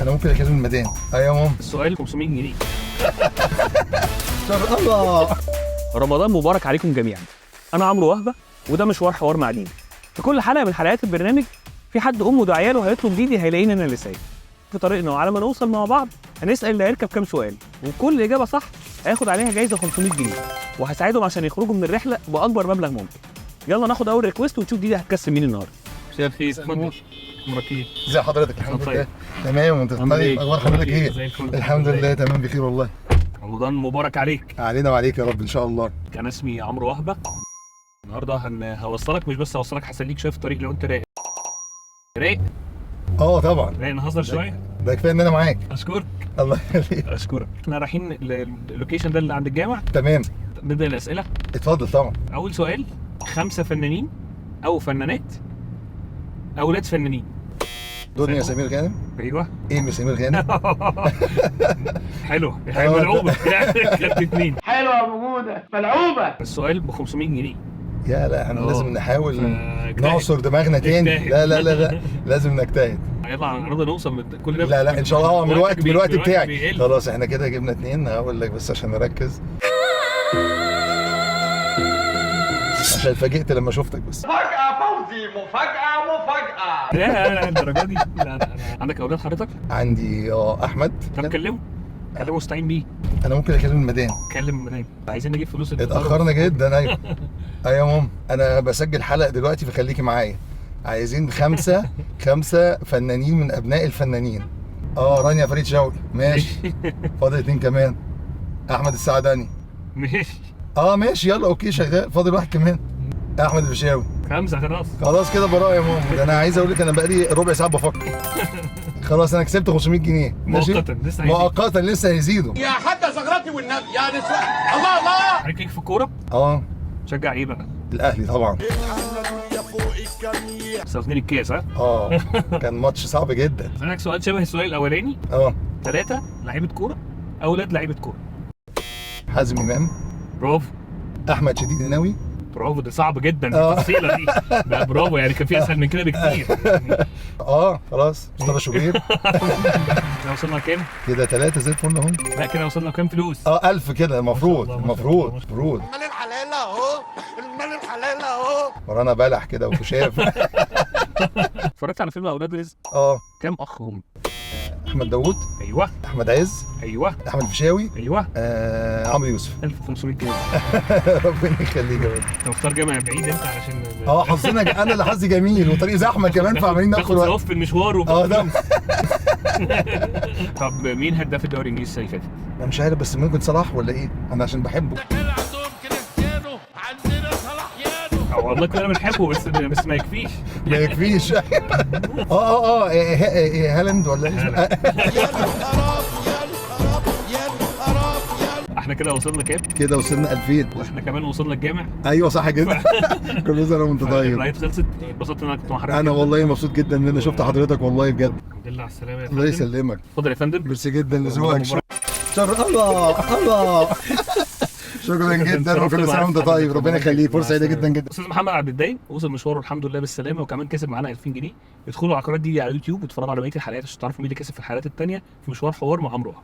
انا ممكن اكلم المدام. ايوه يا ماما. السؤال 500 جنيه. شر الله. رمضان مبارك عليكم جميعا. انا عمرو وهبه، وده مشوار حوار مع ديدي. في كل حلقة من حلقات البرنامج في حد امه داعيه له هيطلب ديدي، هيلاقيني انا اللي سايق. في طريقنا وعلى ما نوصل مع بعض هنسال اللي هيركب كام سؤال، وكل اجابه صح هياخد عليها جايزة 500 جنيه، وهساعدهم عشان يخرجوا من الرحلة باكبر مبلغ ممكن. يلا ناخد اول request ونشوف ديدي هتكسب مين النهارده. مساء الخير، اتفضل. امورك ايه؟ ازي حضرتك؟ الحمد طيب. لله تمام. وانت عامل طيب؟ ايه؟ اخبار حضرتك ايه؟ زي الفل. الحمد لله تمام بخير والله. رمضان مبارك عليك. علينا وعليك يا رب ان شاء الله. انا اسمي عمرو وهبه. النهارده هوصلك، مش بس هوصلك، هسليك شوية في الطريق لو انت رايق. رايق؟ اه طبعا. رايق نهزر شوية؟ ده كفاية ان انا معاك. اشكرك. الله يخليك. اشكرك. احنا رايحين ال location ده اللي عند الجامع. تمام. نبدا الاسئلة. اتفضل طبعا. اول سؤال، 5 فنانين او فنانات اولاد فنانين. دنيا سمير غانم. ايوه. ايمي سمير غانم. حلو، حلو، ملعوبه. خدت 2. حلوة موجودة ملعوبه. السؤال ب 500 جنيه. يا لا احنا لازم نحاول فاجتهد. نعصر دماغنا تاني. اجتهد. لا لا لا لا لازم نجتهد. يلا النهارده نوصل من كل ده. لا لا ان شاء الله من الوقت من الوقت بتاعي. بيقل. خلاص احنا كده جبنا 2. هقول لك بس عشان نركز، عشان اتفاجئت لما شفتك بس. مفاجأة فوزي، مفاجأة مفاجأة. لا لا الدرجة دي لا لا لا. عندك اولاد حضرتك؟ عندي احمد. طب كلمة، كلمة واستعين بيه. انا ممكن اكلم المدام. كلم المدام، عايزين نجيب فلوس. اتاخرنا جدا. ايوه ايوه يا ماما، انا بسجل حلقة دلوقتي فخليكي معايا. عايزين 5 فنانين من ابناء الفنانين. رانيا فريد شوقي ماشي. فاضل 2 كمان. احمد السعداني ماشي. ماشي يلا okay شغال. فاضل 1 كمان، احمد الفيشاوي. 5 خلاص. خلاص كده براء يا ماما. ده انا عايز اقول لك انا بقالي ربع ساعة بفكر. خلاص انا كسبت 500 جنيه. ماشي؟ مؤقتا لسه هيزيد. مؤقتا لسه هيزيدوا. يا حتى زغرتي والنبي يا نسوان. الله الله. حضرتك ليك في الكورة؟ شجع ايه بقى؟ الاهلي طبعا. بس واخدين الكاس ها؟ كان ماتش صعب جدا. هسألك سؤال شبه السؤال الاولاني. 3 لعيبة كورة، اولاد لعيبة كورة. حازم امام. برافو. احمد شديد الناوي. برافو، ده صعب جدا التفصيله دي. ده برافو، يعني كان في اسهل من كده بكتير. خلاص مصطفى شوبير. كده وصلنا كام؟ كده 3 زي الفل اهو. لا كده وصلنا كام فلوس؟ 1000 كده المفروض. المفروض المفروض. المال الحلال اهو، المال الحلال اهو. ورانا بلح كده وخشاف. اتفرجت على فيلم اولاد رزق؟ كام اخ هم؟ احمد داوود. ايوه. احمد عز. ايوه. احمد الفيشاوي. ايوه. عمرو يوسف. 1500 جنيه. ربنا يخليك يا رب. انت مختار جامع بعيد انت علشان حظنا انا اللي حظي جميل وطريق زحمة كمان، فعمالين ناخد تاخد ثواب في المشوار. ده. طب مين هداف الدوري الانجليزي السنة اللي فاتت؟ انا مش عارف، بس ممكن صلاح ولا ايه؟ انا عشان بحبه. كان عندهم كريستيانو، عندنا صلاح يانو. والله كلنا بنحبه بس ما يكفيش. ما يكفيش. هالاند ولا ايه؟ احنا كده وصلنا كام؟ كده وصلنا 2000. واحنا كمان وصلنا الجامع. ايوه صح كده. كل سنة وانت طيب. ال ride خلصت. اتبسطت ان انا كنت مع حضرتك. انا والله مبسوط جدا ان انا شفت حضرتك والله بجد. الحمد لله على السلامة يا فندم. الله يسلمك. اتفضل يا فندم. ميرسي جدا لذوقك. شر الله الله. شكرا جدا وكل سنة وانت طيب. ربنا يخليك، فرصة سعيدة جدا جدا. استاذ محمد عبد الدايم وصل مشواره الحمد لله بالسلامة، وكمان كسب معانا 2000 جنيه. ادخلوا على قناة دي على اليوتيوب واتفرجوا على بقية الحلقات عشان تعرفوا مين اللي كسب في الحلقات الثانية في مشوار حوار مع عمرو وهبه.